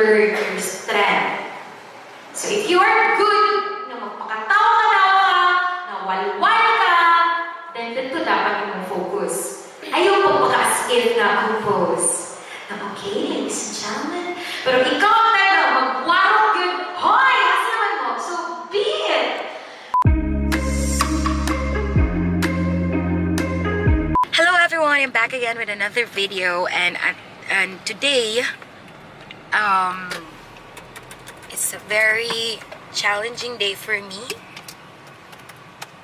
your strength. So if you are good na magpakatawa-tawa ka, na walwal ka, then dito dapat yung focus. Ayaw pagpaka as if na compose. Na okay, ladies and gentlemen. Pero ikaw ang type na magwarok yun, hoy! Asa naman mo? So, be it! Hello everyone, I'm back again with another video, and today it's a very challenging day for me.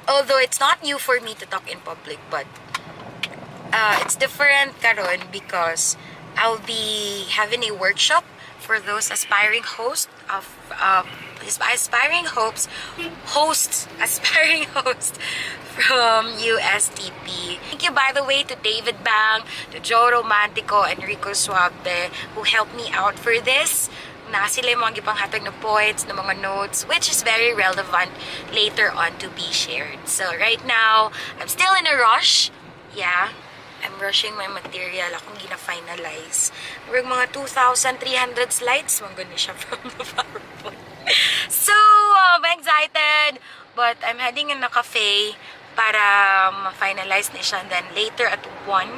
Although it's not new for me to talk in public, but it's different karon because I'll be having a workshop for those aspiring hosts of aspiring hopes hosts aspiring hosts from USTP. Thank you, by the way, to David Bang, to Joe Romantico, and Rico Suave, who helped me out for this. Na sila yung mga gipanghatag na points, na mga notes, which is very relevant later on to be shared. So right now, I'm still in a rush. Yeah, I'm rushing my material. Akong gina-finalize. We're mga 2,300 slides. Mga ganun siya from the PowerPoint. So, I'm excited. But I'm heading in a cafe para ma-finalize na siya. And then later at 1,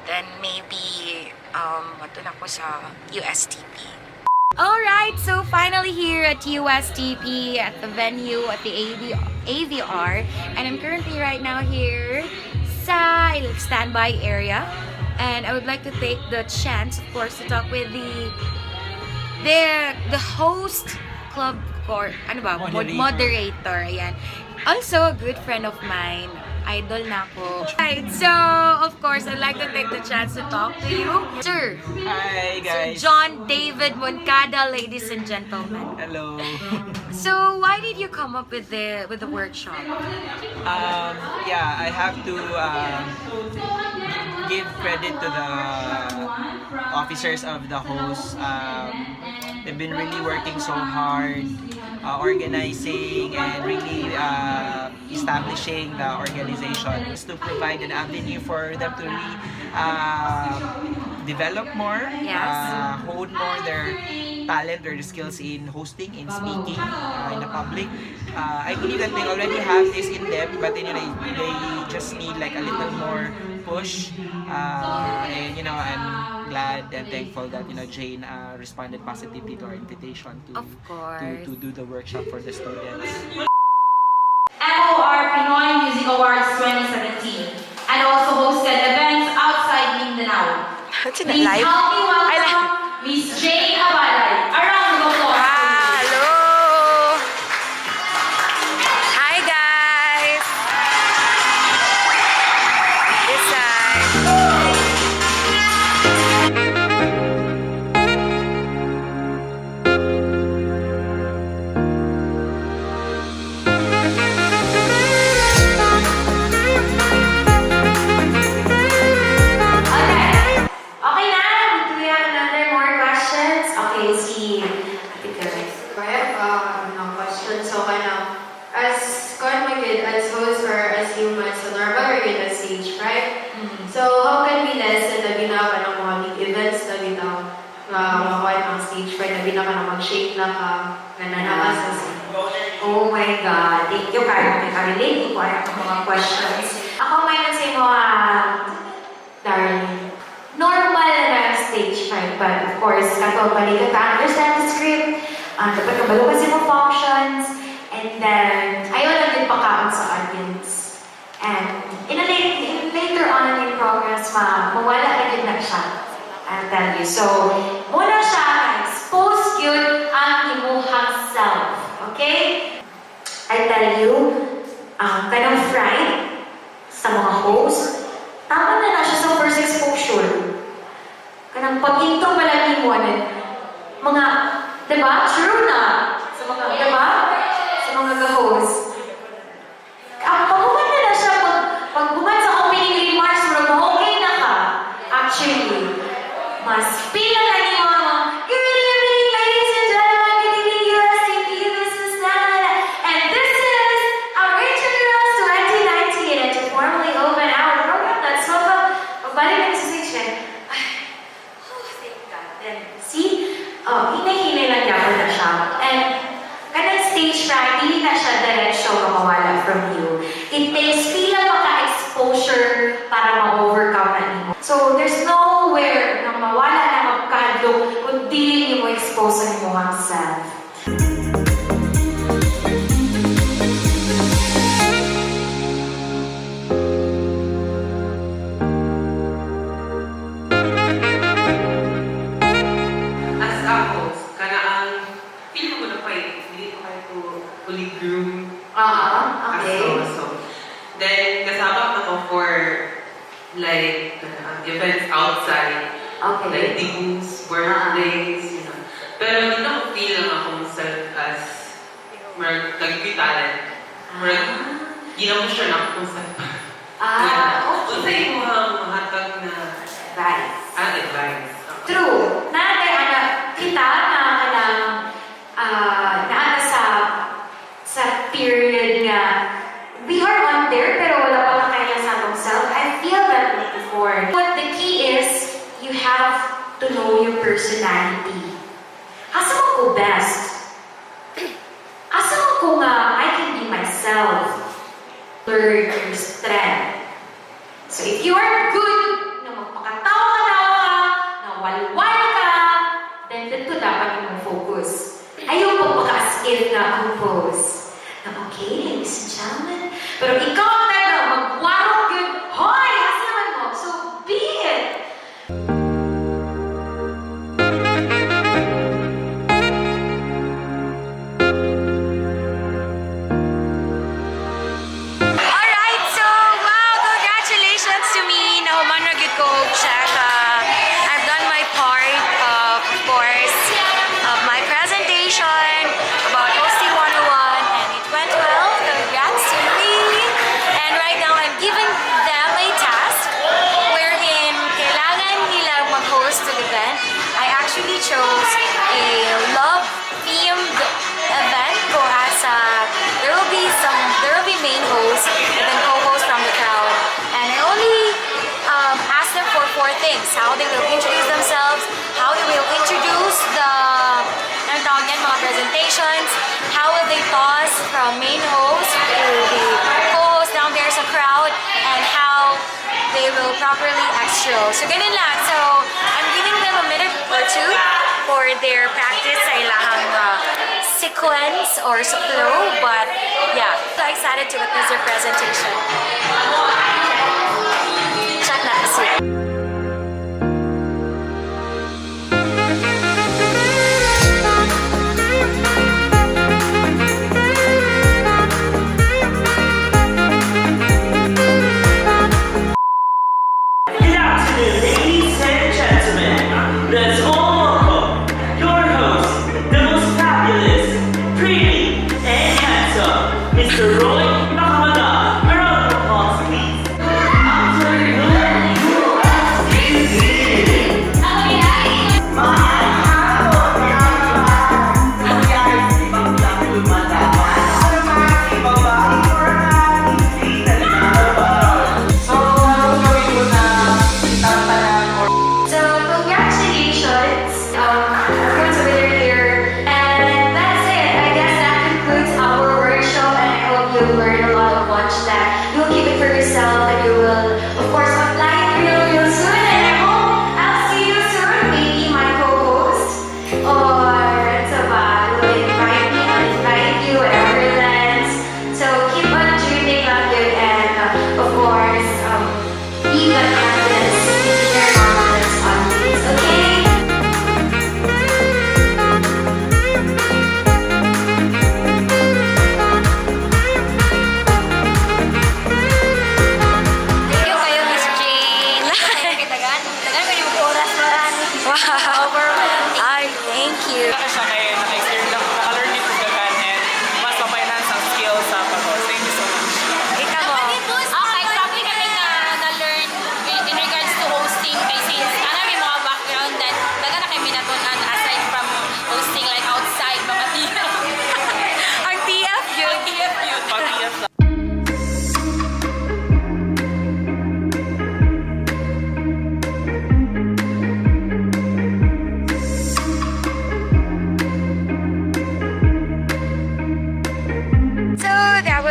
then maybe ato na ko sa USTP. Alright, so finally here at USTP at the venue at the AVR, and I'm currently right now here sa standby area, and I would like to take the chance, of course, to talk with the host club core, ano ba? Moderator. Moderator, ayan. Also a good friend of mine. Idol na ako. Right, so of course, I'd like to take the chance to talk to you. Sir, Hi Sir guys. John David Moncada, ladies and gentlemen. Hello. So, why did you come up with the workshop? Yeah, I have to give credit to the officers of the host. They've been really working so hard, organizing and really establishing the organization is to provide an avenue for them to really develop more, hone more their talent or their skills in hosting, in speaking, in the public. I believe that they already have this in them, but then, they just need like a little more push. And I'm glad and thankful that Jane responded positively to our invitation Of course. to do the workshop for the students. MOR Pinoy Music Awards 2017 and also hosted events outside Mindanao. Please help me welcome Miss Jane Abalay. A round of applause. Ah, hello! Hi guys! This side. Okay. Okay na? Do we have another more questions? Okay, si Ate Grace. I have no question. So, kana, as kuan man gyud, as host or as human, so normal or gyud as stage fright. So, how can we lessen na bitaw ng mga big events na bitaw nga makuha ang stage fright na bitaw ka na mag-shake na ka na ka sa Oh my God. Thank you, Karen. Nakarelate ko ang mga questions. Ako may sa mo, darling. Normal na ang stage fright, but of course, kato balik ka to understand the script, dapat kabalo kasi mo functions, and then, ayaw lang din pakaon sa audience. And in later on in progress, mawala na din na siya. I'll tell you. So, muna siya, expose yun ang imuhang self. Okay? I tell you, ang kanang fright sa mga host, tama na na siya sa first exposure. Kanang pag-intro pa lang nimo, ano, mga, di ba? True na. Sa mga, di ba? Sa mga ga-host. Ang paghuman na na siya, pag human sa opening remarks, murag okay na ka. Actually, mas pila na nimo ang mga, "Good evening, ladies and gentlemen, good evening, USTP, this is Nana, and this is our Girls 2019, and to formally open our program, let's welcome," pagbalik na sa stage, ay, oh, thank God." Then, Oh, hinay-hinay lang gyapon na siya. And kanang stage fright, dili na siya diretso nga mawala from you. It takes pila pa ka exposure para ma-overcome na nimo. So, there's nowhere na mawala na magkahadlok kung dili nimo expose ang imong self. As a host, kana ang feel ko na pa hindi ko kayo ko fully groom as host. So, then, kasama ako for like kana ang events outside, like debuts, birthdays. Pero hindi na ko feel lang akong self as murag nag-talent. Murag, gina mo siya na akong self. Unsa imong mahatag na Advice. Advice? True. Naa ana kita na kanang naa sa period nga we are on there pero wala pa kaya sa atong self. I feel that way before. But the key is you have to know your personality. Asa man ko best? Asa man ko nga I can be myself? Learn your strength. So if you are good na magpakatawa-tawa ka, na walwal ka, then dito dapat yung focus. Ayaw pagpaka as if na compose. Na okay, ladies and gentlemen. Pero ikaw ang time na magwarok yun, hoy! Asa naman mo? So be it! Alright, so wow, congratulations to me. Nahuman ra gyud ko og check. I've done my part, of course, of my presentation about Hosting 101 and it went well. Congrats to me. And right now, I'm giving them a task wherein kailangan nila mag-host the event. I actually chose a love-themed event kung asa there will be main hosts and then co-hosts from the crowd. And I only asked them for four things: how they will introduce themselves, how they will introduce the anong tawag yan, mga presentations, how will they toss from main host to the co-host down there sa crowd, and how they will properly extro. So, ganun lang. So, I'm giving them a minute or two for their practice sa ilahang sequence or sa flow. But, yeah, so excited to witness their presentation. Chat na kasi. Good afternoon, ladies and gentlemen. Let's all welcome your host, the most fabulous, pretty, and handsome, Mr. Roy Makamada. A round of applause, please. Afternoon.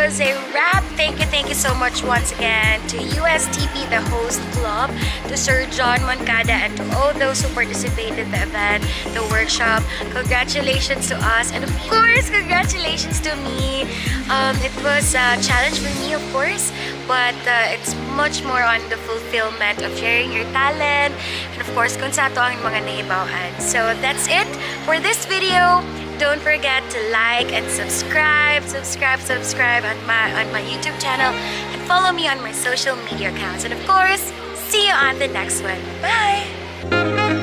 is a wrap. Thank you so much once again to USTP, the host club, to Sir John Moncada, and to all those who participated in the event, the workshop. Congratulations to us, and of course, congratulations to me. It was a challenge for me, of course, but it's much more on the fulfillment of sharing your talent, and of course, kung sa ato ang mga nahibaw-an. So that's it for this video. Don't forget to like and subscribe, subscribe, subscribe on my YouTube channel and follow me on my social media accounts. And of course, see you on the next one. Bye!